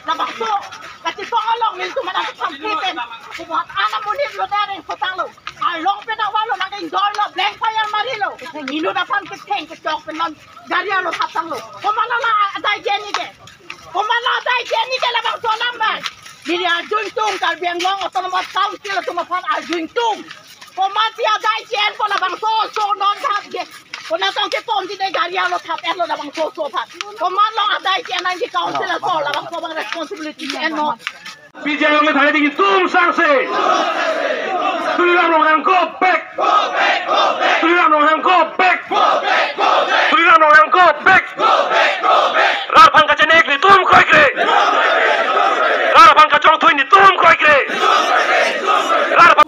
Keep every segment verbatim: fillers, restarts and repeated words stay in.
Labangso kachesong along nelitum anak sampai pen, kumat anak monit lo dari kotang lo. Along pen awal lo nang injoi lo, blank fire mari lo. Inut aphan ketheng kechok pen non gari arlo thaptang lo. Komat lo adai jeni ke. Komat lo adai jeni ke labangso alam abang. Neli arju ingtung, Karbi Anglong Autonomous Council atum aphan arju ingtung. Komat si adai jen po labangso oso non thap ke. Konat tong kepon si de gari arlo thap-et lo labangso oso aphan. Komat lo adai jen nangji council aso labangso abang responsibility en non. P J along thari ding itum sangse. Tuliram Ronghang go back. Tuliram Ronghang go back. Tuliram Ronghang go back. Rat aphan kachenek nelitum kroikre. Rat aphan kachongthui nelitum kroikre. Rat aphan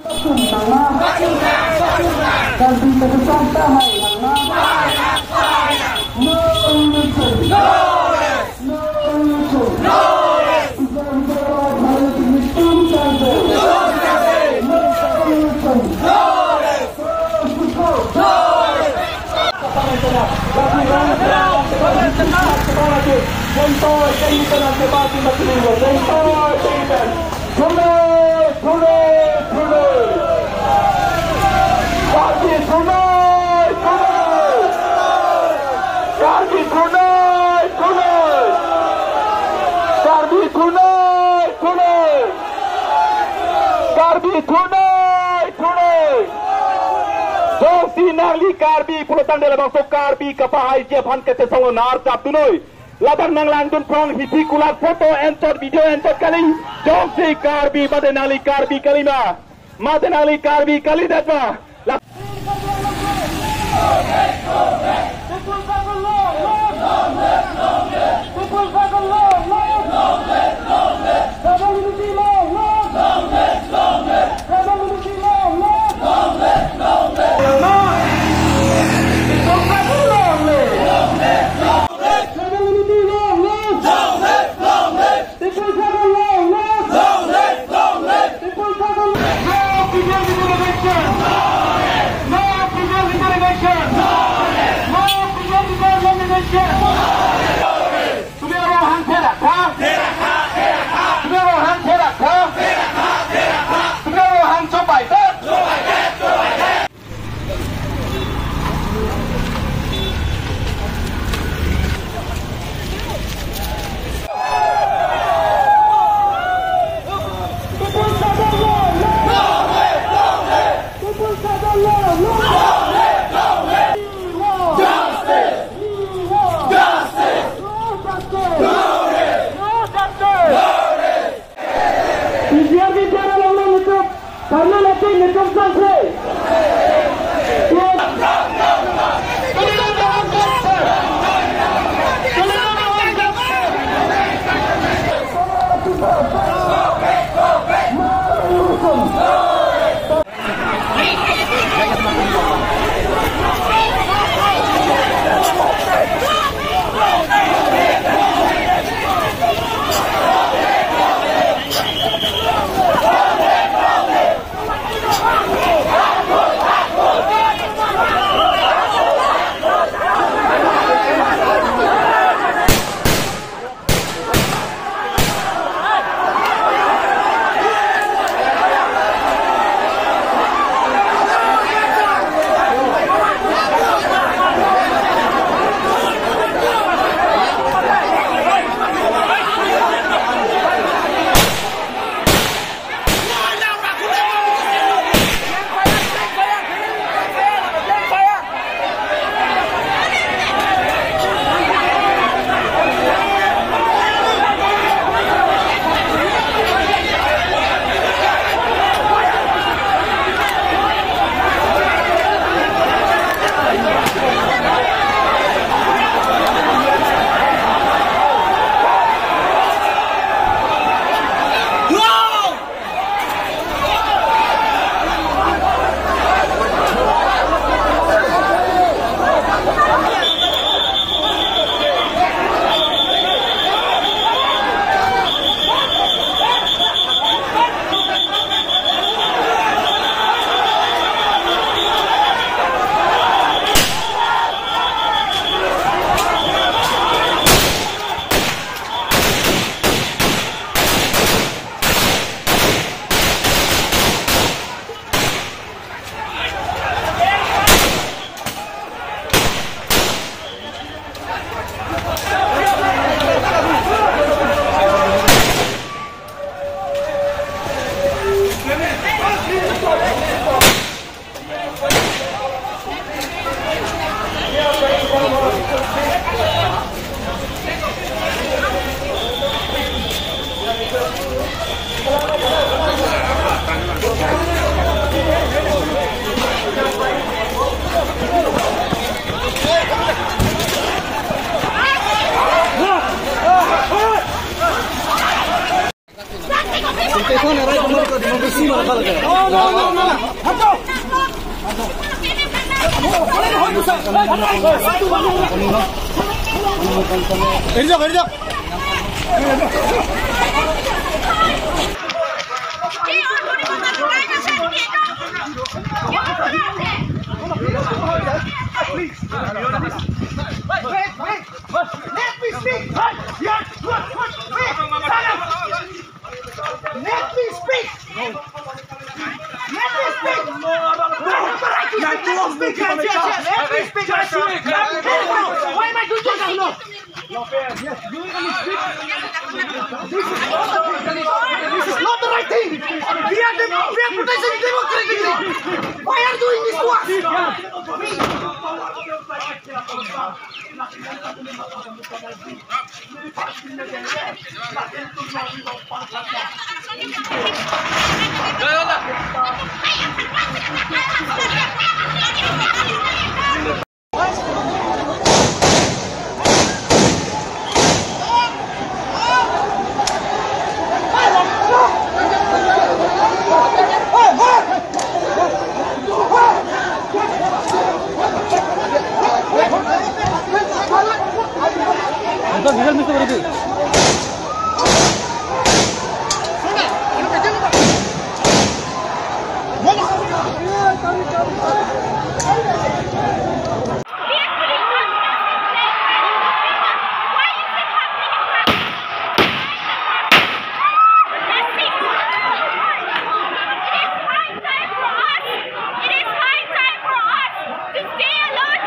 Thunoi, thunoi, thunoi. Karbi thunoi, thunoi. Karbi thunoi, thunoi. Karbi thunoi, thunoi. Karbi thunoi, thunoi. Jongsi nangli Karbi pulotangte labangso Karbi kapahaiji aphan kachesong lo, nar chap thunoi. Ladak nanglangdun phrong hithi kulat photo enchot video enchot kali. Jongsi Karbi mate nangli Karbi kali ma, mate nangli Karbi kalidet ma. La- Tribal struggle long live! Long live! Long live! Tribal struggle long live! No P J P derogation! No P J P derogation! No P J P derogation! Tuliram Ronghang pherak tha! Tuliram Ronghang pherak tha! Tuliram Ronghang chobaidet! P G R D P R along nelitum, parna lati nelitum sangse. এৰি যাওক, এৰি যাওক। Wait, wait, wait. Let me speak. Yes, what, what, wait. Shut up. Let me speak. Let me speak. I have the right to speak. Let me speak. Let me speak. Why am I doing this? No. This is not the right thing. We are dem-, we are protesting democratically. Why are you doing this to us? It is high time for us. It is high time for us to stay alert.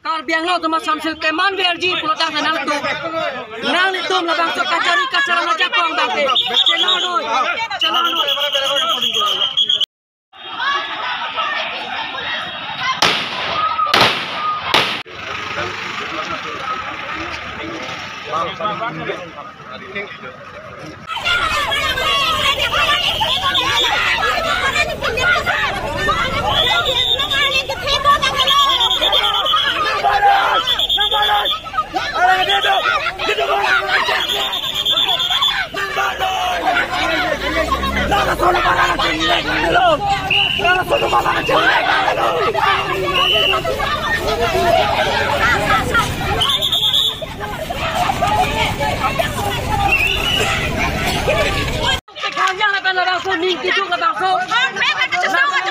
Karbi Anglong atum asonsi keman verji pulotangte nangtum, nanglitum labangso kachari kacharam ajakong abangke chelangdun, chelangdun. Kaliang lapen labangso ning kiduk labangso. Labangso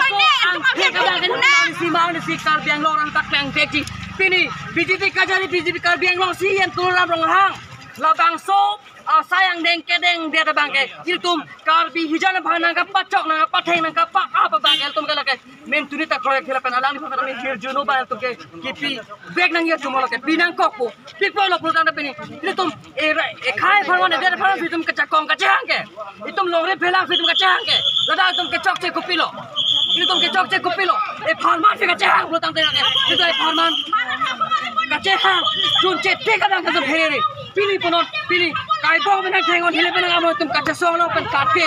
angthek abang kan nang si mau nang si Karbi Anglong arat ta klangthekji. Pini B J P kachari, B J P Karbi Anglong C E M Tuliram Ronghang labangso asai angdeng kedengdet abangke ilitum Karbi hijan aphan nangkapachok, nangkapatheng, nangkapa-ap abangke ilitum ke lake mentuni ta kroikhei lapen alangliphan ta kami hirjuno abang ilitum ke kipivek nangji atum lake pinangkokpo. Pikpo lo pulotangte pini ilitum era ekhai apharman, edet apharman si itum kachejakong kachehang ke. Itum longri phelang si itum kachehang ke. Ladak itum kechokche kopilo? Ilitum kechokche kopilo? Epharman si kachehang pulotangte ke. Itum epharman kachehang. Chunche tik abang kasam herere. Pini punon, pini kaibong penang thengon hile penang amo itum kachesong lo pen kate.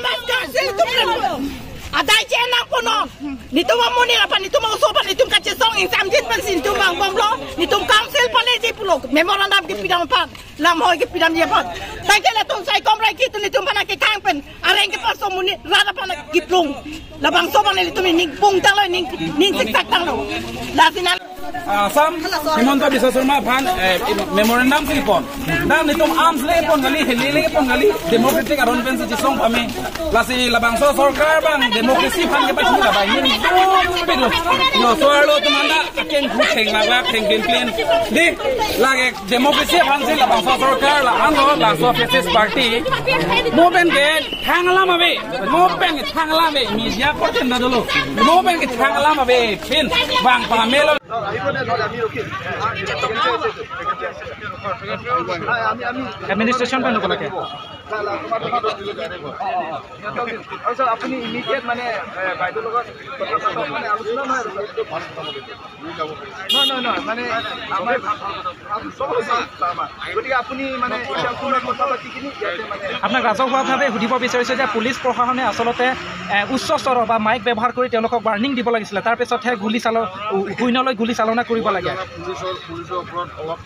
Autonomous Council atum pen adai che nangpo non. Netum amonit aphan, netum aoso aphan, netum kachesong ingsamjin pensi netum vangbomlo. Netum council pale ji pulo, memorandum kepidam aphan, lamhoi kepidamji aphan. Tangke latum Saikom Raike atum netum aphan kethang pen areng kepar so monit rat aphan kiplung. Labangso aphan netum ning pung tanglo, ning, ning siksak tanglo. Lasi non Assam, Himanta Biswa Sarma aphan, eh, memorandum si pon. Dan netum arms le pon kali, heli le pon kali, democratic aron pensi chesong pame. Lasi labangso sorkar abang democracy aphan kepachini labang. Ning dum peglo. Yo, so arlo atum anta akeng hu theng lak lak, theng clean clean. Di, lake democracy aphansi labangso sorkar la-anlo, laso fascist party. Mo pen kethang alam ave, mo pen kethang alam ave, media korte ta dolo. Mo pen kethang alam ave, pin, bang pamelo. Administration pen ল'ব লাগে। আৰু ছাৰ, আপুনি ইমিডিয়েট মানে, এ, বাইদেউৰ লগত কথা পাতক, মানে আলোচনা নহয় আৰু ছাৰ। নহয়, নহয়, নহয়, মানে আমাৰ, গতিকে আপুনি মানে এতিয়া আপোনাৰ কথা পাতি কিনি ইয়াতে মানে আপোনাক ৰাজহুৱাভাৱে সুধিব বিচাৰিছো যে পুলিচ প্ৰশাসনে আচলতে, এ, উচ্চ স্বৰ বা মাইক ব্যৱহাৰ কৰি তেওঁলোকক ৱাৰ্ণিং দিব লাগিছিলে, তাৰ পিছতহে গুলী চাল-, উ-, শূন্যলৈ গুলী চালনা কৰিব লাগে। পুলিচৰ, পুলিচৰ ওপৰত অলপ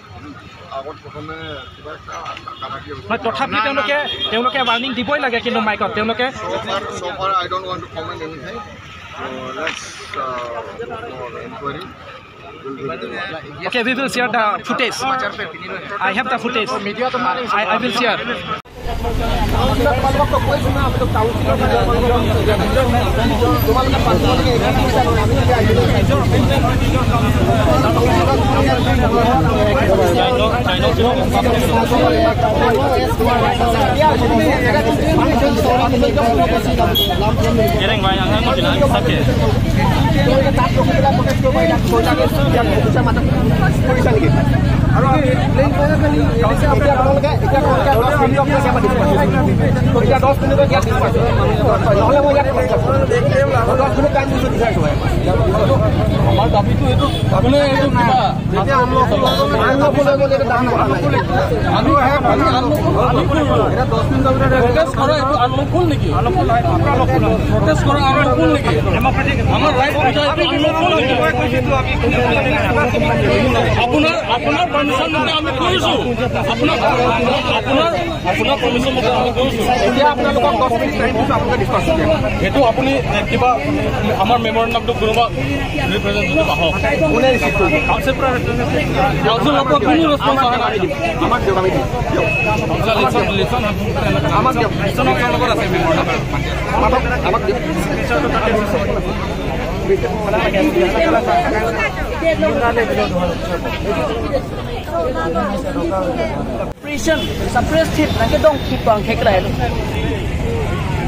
আগত প্ৰথমে কিবা এটা কাটাকাটি হৈছে। নহয়, তথাপি তেওঁলোকে, তেওঁলোকে ৱাৰ্ণিং দিবই লাগে, কিন্তু মাইকত তেওঁলোকে So far, so far, I don't want to comment anything. So let's, uh, go for inquiry. We'll be Okay, we will share the footage. I have the footage. I, I will share. আমাৰ দাবীটো এইটো, কোনে এইটো কিবা unlawful, unlawful, unlawful. Protest কৰা এইটো আনলফুল নেকি? Protest কৰা আনলফুল নেকি? আমাৰ ৰাইট বুজাই এইটো আনলফুল নেকি? আপোনাৰ, আপোনাৰ পাৰ্মিশ্যন মতে আমি কৰিছো। আপোনাৰ, আপোনাৰ, আপোনাৰ পাৰ্মিশ্যন মতে আমি কৰিছো। এতিয়া আপোনালোকক দহ মিনিট টাইম দিছো, আপোনালোকে ডিছকাছ কৰিব। এইটো আপুনি, এ, কিবা আমাৰ মেমৰেণ্ডামটো কোনোবা ৰিপ্ৰেজেণ্টেটিভ আহক। কোনে ৰিচিভ কৰিব? কাউন্সিল পৰা ৰিপ্ৰেজেণ্টেটিভ। কাউন্সিলৰ পৰা কোনো ৰেছপন্স অহা নাই। আমাক দিয়ক, আমি দিম। দিয়ক। কাউন্সিল ইলেকশ্যন, ইলেকশ্যন, আমাক দিয়ক। ইলেকশ্যনৰ তেওঁলোকৰ আছে মেমৰেণ্ডাম। আমাক, আমাক দিয়ক। Operation, suppress thip, nangkedong thip bang theklai lo.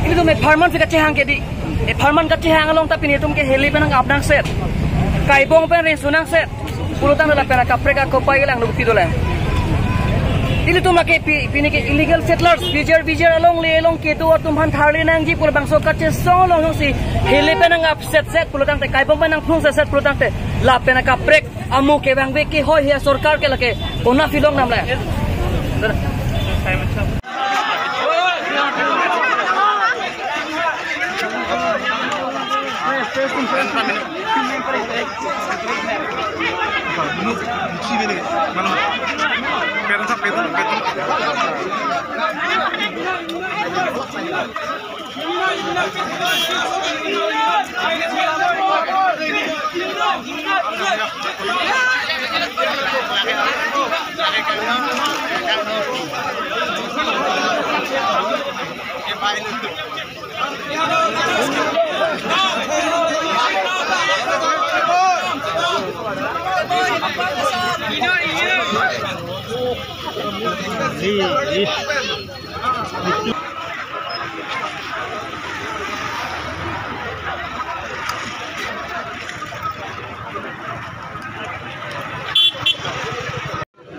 Ilitum epharman si kachehang ke di. Epharman kachehang along ta pini itum ke heli pen nang-ap nangset. Kaibong pen rinsu nangset. Pulotangte lapen akaprek akopai lang lukpi dolang. Ilitum lake pi, pini ke illegal settlers, P G R, V G R along le along kedo atum aphan tharli nangji pulotangso kachesong along si heli pen nang-ap setset pulotangte kaibong pen nangphung setset pulotangte lapen akaprek amu kevangve kehoi he sorkar ke lake kona filong namle.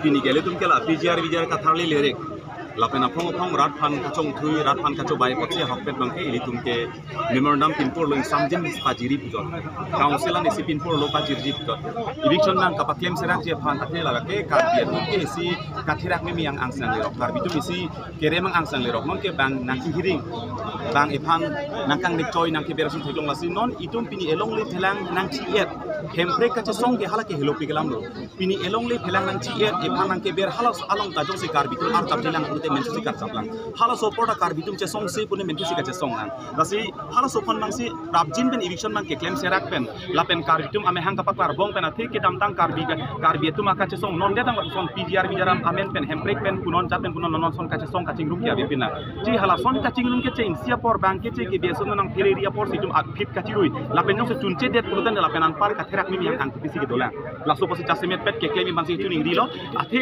Pini ke ilitum ke la P G R V G R katharli lerik. Lapen aphong aphong rat aphan kachongthui, rat aphan kachobai apotsi ahokpet abang ke ilitum ke memorandum pinpur lo ingsamjin pajiri pujot. Council an isi pinpur lo pajirji pujot. Eviction nang kapaklem serakji aphan athe lake Karbi atum ke isi katherak mimi ang-ang si nanglerok. Karbi atum isi kerem ang-ang si nanglerok. Non ke bang nangkihiring, bang ephan nangkangnek choi nangkeber ason theklong lasi non itum pini elongle phelang nangchi-et. Hemprek kachesong ke hala ke helopi kelam lo. Pini elongle phelang nangchi-et, ephan nangkeber halaso along ta jongsi Karbi atum artap jilang pute mentusi karchaplang. Halaso apor ta Karbi atum chesongse pune mentusi kachesong nang. Lasi halaso aphan nangsi rapjin pen eviction nangkeklem serak pen. Lapen Karbi atum amehang kapaklar bong pen athe kedamtang Karbi ka, Karbi atum akachesong non detang son P G R V G R amen pen Hemprek pen punon jat pen punon non son kachesong kachingrum ke ave pina. Chi halason kachingrum ke chengsi Apor bangke che ke biaso nang phere ri apor si itum aphi kachirui. Lapen jongsi chunche det pulote lapen anpar katherak mimi yang angkipisi kedolang. Laso pusi jasemet pet keklem iman si itum ingrilo. Athe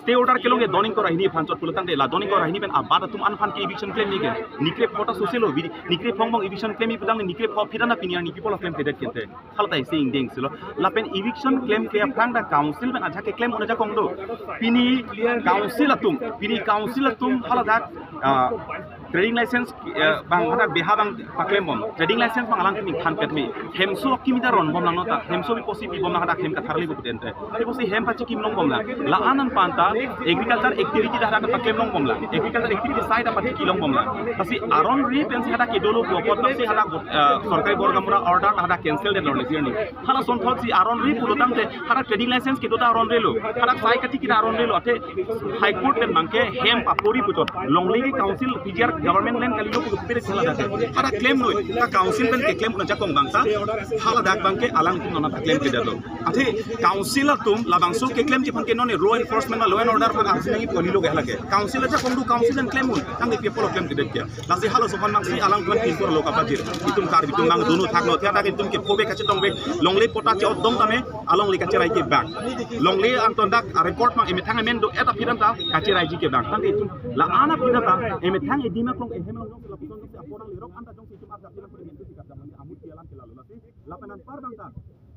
stay order kelong ke doning kora hini phan chot pulotangte la doning kora hini pen abat atum anphan ke eviction klem ni ke. Nikre phota soselo, bidi nikre phong bang eviction klem ipudang nikre pho phidana pini arni people klem kedet kente. Halatai sing ding silo. Lapen eviction klem ke aphrang ta council pen ajak keklem un ajakong do. Pini council atum, pini council atum haladak, ah, trading license, eh, bang hadak beha bang paklem bom. Trading license bang alang kini than pet mi. Hemso kimi ta ron bom lang nota. Hemso bi pusi bi bom lang hadak hem katharli bu pudente. Ipusi hem pachikim long bom lang. La anan panta agriculture activity ta hadak paklem long bom lang. Agriculture activity side apa ki long bom lang. Lasi aron ri pensi hadak kedolo bu apot lasi hadak, eh, sorkari bor gamura order hadak cancel det lor lesi ni. Halason thotsi aron ri pulotangte hadak trading license kedo ta aron relo. Hadak sai kati kita aron relo. Athe High Court pen bangke hem papori puchot. Longle ke council P G R government land kali lo putu pere haladak. Hadak klem noi. Ka council pen keklem un ajakong bangta. Haladak bangke alang tum nona ta klem kedalo. Athe council atum labangso keklem chiphan ke none law enforcement ma law and order phan aksi nangi poli lo ke halake. Council ajakong do council pen klem un. Tangte people klem kedet ke. Lasi halaso aphan nangsi alang tuan pinpur lo kapajir. Itum Karbi itum nang dunu thak no. Thia dak itum ke phobe kachetong be. Longle pota che otdong tame alongle kacherai ke bang. Longle anton dak a record mang emethang emen do eta pidam ta kacherai ji ke bang. Tangte itum la ana pidam ta emethang edima klong ehem long jong se lapuson jong se aporang lerok anta jong se itum arjap pidam pura mentu sikat jam amut ke alam ke lalu lasi. Lapen anpar bang ta.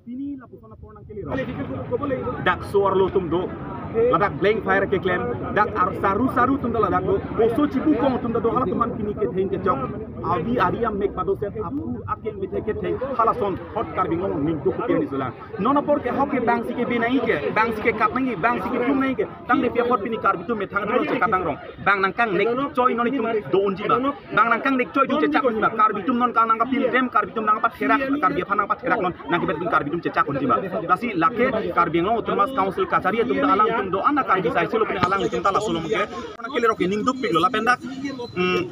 Pini lapuson apor nang kele ro. Dak suar lo tum do. Ladak blank fire keklem. Dak ar saru saru tum da ladak do. Oso chipu kong tum da do halatum an pini ketheng kechok. Avi ari am mek pado set apu akeng mithe ketheng. Halason hot Karbi Anglong ning duk ke ni sulang. Non apor ke hok ke bang si ke binai ke, bang si ke kap nangi, bang si ke tum nangi ke. Tangte pi apor pini Karbi tum methang dolo che katang rong. Bang nangkang nek choi non itum do unji ba. Bang nangkang nek choi do chechak unji ba. Karbi tum non kang nangkapin dem, Karbi tum nangpatherak, Karbi aphan nangpatherak non nangkebet tum Karbi tum chechak unji ba. Lasi lake Karbi Anglong Autonomous Council kachari atum ta alang tum do ana Karbi sai selo pini alang tum ta laso lom ke. Kele rok ke ning duk pik lo lapen dak. Hmm.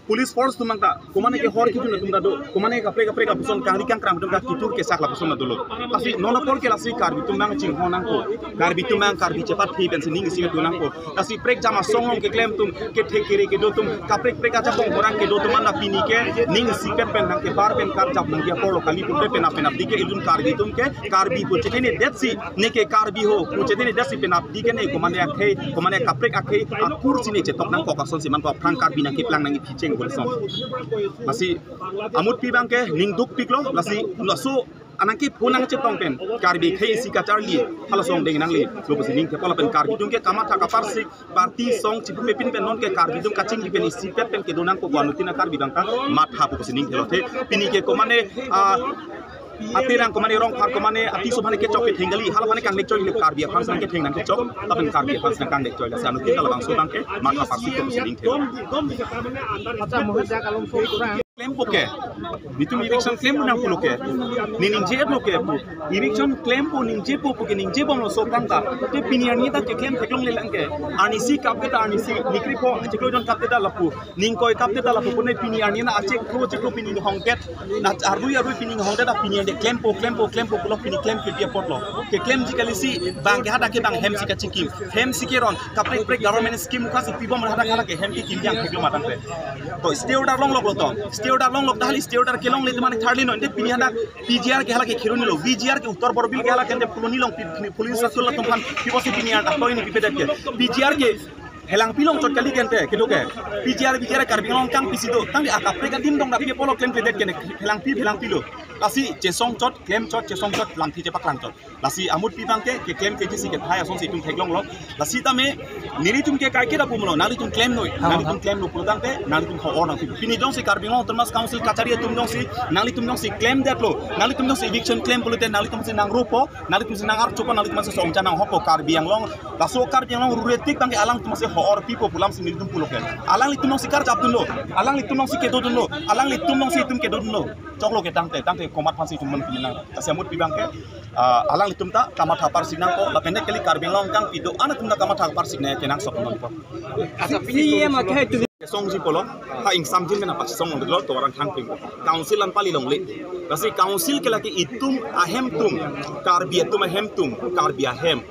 Police force tum ta, komane ke hor kijun tum ta do, komane kaprek kaprek apuson kangri kangkram tum ta kitur kesak lapuson ta dolo. Lasi non apor ke lasi Karbi tum nang chingho nangkok. Karbi tum nang Karbi chepat phi pensi ning isi tu nangkok. Lasi prek jama song long keklem tum, kethe kere kedo tum, kaprek prek aja pong orang kedo tum anda pini ke, ning isi pet pen nangkebar pen karjap nangji apor lo kali pute pen ap pen ap di ke idun Karbi tum ke, Karbi pu chetene detsi, ne ke Karbi ho, pu chetene detsi pen ap di ke ne komane akhei, komane kaprek akhei, akur si ne chetok nangkok ason si man ko aphrang Karbi nangkeplang nangpi cheng bol son. Lasi amut pi bangke ning duk pik lo, lasi laso anang ke phone nang chetong pen Karbi khei isi kacharli, halason deng nangli, lo pusi ning thepo lapen Karbi tum ke kamatha kaparsik, party song chipu mepin pen non ke Karbi tum kachingri pen isi pet pen kedo nangkok anutin a Karbi bang ta matha pu pusi ning thelo the, pini ke komane, ah, ati rang komane rong phar komane ati so phane kechok ketheng kali, hala phane kang nek choi le Karbi aphan sang ketheng nangkechok, lapen Karbi aphan sang kang nek choi, lasi anutin ta labangso bangke matha parsik pu pusi ning thelo. Acha, mohit jak along so kurang. Klempo ke. Nitum eviction klem nang pulo ke. Ni ningje lo ke pu. Eviction klempo ningjepo pu ke ningje bom lo so tang ta. Te pini arni ta keklem theklongle lang ke. Arnisi kap ke ta arnisi. Nikri pho chiklo jon kap ke ta lapu. Ningkoi kap ke ta lapu pune pini arni na achek kro chiklo pini hongket. Na arui arui pini hongket ta pini ande klempo klempo klempo pulo pini klem ke dia potlo. Keklem ji kali si bang ke hadak ke bang hem si kachikim. Hem si keron. Kaprek prek government scheme kasi pibom hadak hadak ke hem ke kim yang theklo matang pe. To stay order longlok lo to. Stay order longlok ta hali stay order kelongle te mane tharli no. Ente pini hadak P G R ke hala ke khiruni lo. V G R ke Uttar Borbil ke hala ke ente puloni long pi-, pini police asul atum phan piposi pini hadak to ini pipedet ke. P G R ke helang pilong chot kali ke ente kedo ke. P G R V G R Karbi Anglong kangpisi do. Tangte akaprek adim dong dak polo klem pedet ke ne helang pi helang pilo. Lasi chesong chot, klem chot, chesong chot, lamthi chepak lang chot. Lasi amut pi bangke, keklem keji si kethai ason si itum theklonglo. Lasi tame, nelitum ke kaike da pumlo, nanglitum klem noi, nanglitum klem noi pulotangte, nanglitum ho-or nangpi. Pini jongsi Karbi Anglong Autonomous Council kachari atum jongsi, nanglitum jongsi klemdetlo, nanglitum jongsi eviction klem pulote, nanglitum si nang rupo, nanglitum si nang archupo, nanglitum si songja nang hopo Karbi Anglong. Laso Karbi Anglong rure tik bangke alangtum si ho-or pipo pu lam si nelitum pulo ke. Alanglitum jongsi karjapdunlo, alanglitum jongsi kedodunlo, alanglitum jongsi itum kedodunlo. Choklo ke tangte, tangte komat phansi itum man pinang. Lasi amut pi bangke, ah, alanglitum ta kamatha parsik nangkok, lapen ne kali Karbi Anglong kangpi do-an atum ta kamatha parsik nangji kenangsot nangpo. Acha, pini ye ma khe tu. Song ji polo, ha ingsam jin mena pachesong lo to orang thang ping. Council an pali longle. Lasi council ke lake itum ahem tum, Karbi atum ahem tum, Karbi ahem.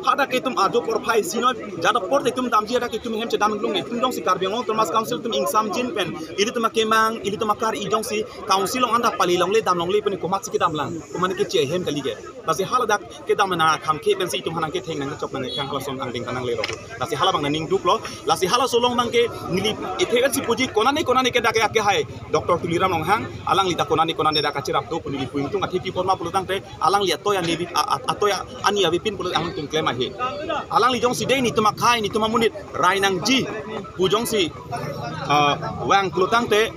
Pada ke itum ajo porphai sinoi, jada porte itum damji, ada ke itum hem chedam lung, itum jongsi Karbi Anglong Autonomous Council itum ingsamjin pen, ilitum akemang, ilitum akar-i jongsi council along anta pali longle dam longle pen komatsi kedam lang, komat keche hem kali ke. Lasi haladak kedam nang kham ke pensi itum aphan nangketheng nangkechok nangkhang halason angdeng ta nangle rok. Lasi hala abang nangning duklo, lasi halaso along abang ke neli ethe pensi puji konane konane ke dak ke akehai Doctor Tuliram Ronghang, alangli ta konane konane dak kacherap do pu neli pu ingtung athi pi porma pulo tangte, alangli atoi ani avi-, a-, a-, atoi ani avepin pulo angtung klem ahi. Alangli jongsi dei netum akhei, netum amonit rai nangji pu jongsi, ah, vang pulo tangte,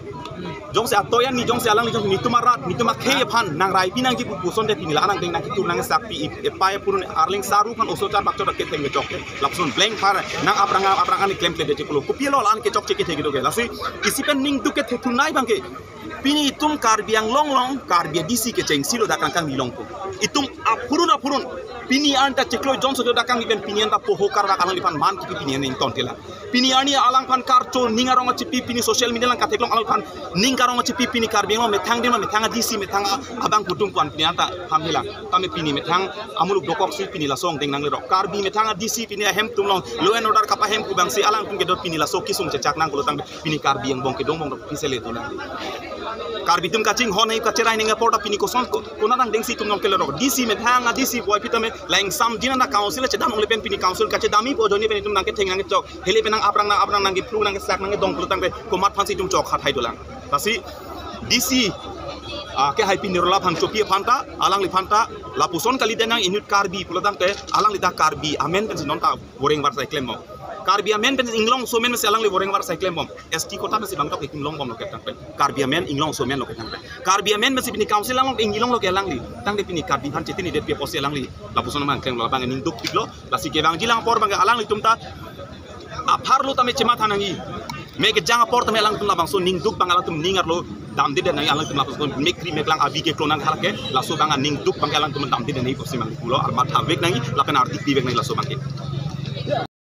jongsi atoi ani, jongsi alangli jongsi netum arat, netum akhei aphan nangraipi nangji pu puson te pini la anang deng nangketur nangkesakpi, e-, epai apurun arleng saru aphan oso char bakchot aketheng kechok. Lapuson blank phar nang aphrang aphrang ani klemkle detji pulo. Kopi lo la-an kechokche kethek kedo ke. Lasi isi pen ning duk kethe thunei abang ke, pini itum Karbi Anglong along Karbi D C kechengsi lo dak kangkang nilong pu. Itum aphurun aphurun pini anta chiklo jongso dak kang ipen pini anta poho karvak alangliphan man kipi pini an ington tela. Pini arni alangphan karcho ning arong achipi, pini social media along katheklong alangphan ning karong achipi, pini Karbi Anglong methang dima, methang a D C, methang a-, abang putum puan pini anta ham hilang. Tame pini methang amuluk dokoksi pini laso angdeng nangle rok. Karbi methang a D C pini ahem atum along law and order kapahem pu abangsi alangtum kedo pini laso kisung chechak nang pulo tangte pini Karbi angbong kedong bong rok pise le tulang. Karbi atum kachinghon hei kacherai ning apor ta pini koson ko, konat angdengsi itum nongkele rok. D C methang a D C boy pitame la ingsamjin ana council chedam longle pen pini council kachedamji pu ajoine pen itum nangketheng nangkechok. Hele pen nang aphrang nang aphrang nangkephlu nangkesak nangkedong pulo tangte komat aphansi itum chok hathai dolang. Lasi D C, ah, ke hai pini rola aphan chopi aphan ta, alangliphan ta, lapuson kalidet nang inut Karbi pulo tangte, alangli ta Karbi amen pensi non ta voreng varsai klembom. Karbi amen pensi inglong aso amen pensi alangli voreng varsai klembom. S T quota pensi bangtok itum longbomlo ke tangte. Karbi amen inglong aso amen lo ke tangte. Karbi amen pensi pini council along inglonglo ke alangli. Tangte pini Karbi aphan chetini detpi apotsi alangli lapuson mang klem lo, labang ning dukpiklo. Lasi kevangji lang apor abang ke alanglitum ta apharlo tame chematha nangji. Me kejang apor tame alangtum labangso ning duk abang alangtum ning arlo damdedet nangji, alangtum labangso mekri meklang avi keklo nang halake, laso abang aning duk abang ke alangtum damdedet nangji pusi mang pulo, armat thavek nangji lapen ardik divek nangji laso abang ke.